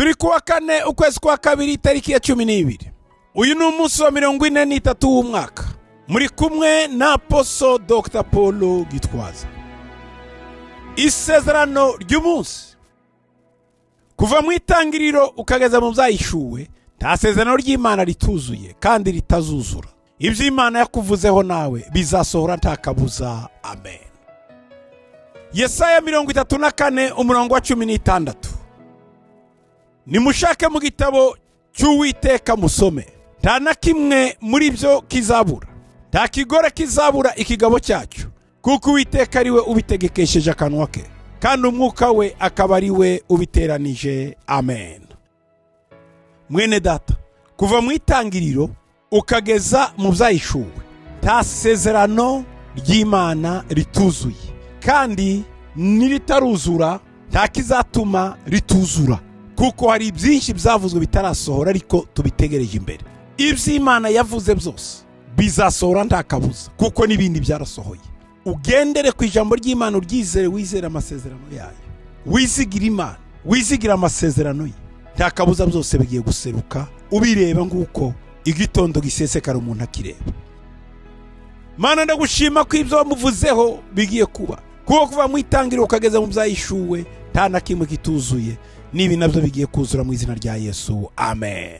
Turi kuwa kane, ukwezi kwa kabiri, tariki ya 12. Uyu ni umunsi wa 43 w'umwaka. Muri kumwe na Apostle Dr. Paul Gitwaza. Isezerano ry'umunsi. Kuva mu itangiriro ukageza mu byahishuwe, nta sezerano ry'Imana rituzuye kandi ritazuzura. Ibyo Imana yakuvuzeho nawe bizasohora nta kabuza. Amen. Yesaya 34 umurongo wa 16. Nimushake mu gitabo cy'Uwiteka musome, nta na kimwe muri byo kizabura, nta kigore kizabura ikigabo cyacyo, kuko Uwiteka ari we ubitegekesheje akanwa ke, kandi umwuka we akaba ari we ubiteranije. Amen. Mwene data, kuva mu itangiriro ukageza mu byahishuwe, nta sezerano ry'Imana rituzuye, kandi niritaruzura nta kizatuma rituzura, kuko hari byinshi byavuzwe bitarasohora ariko tubitegereje imbere. Iby'Imana yavuze byose bizasohora nta kabuza, kuko n'ibindi byarasohoye. Ugendere ku ijambo ry'Imana, uryizere, wizere amasezerano yayo, wizigira Imana, wizigira amasezerano ye, nta kabuza byose bigiye guseruka, ubireba nguko igitondo gisesekara umuntu akireba. Mana, ndagushima ko ibyo wamuvuzeho bigiye kuba, kuko kuva mu itangiriro ukageza mu byahishuwe nta na kimwe kituzuye, n'ibi nabyo bigiye kuzura mu izina rya Yesu. Amen.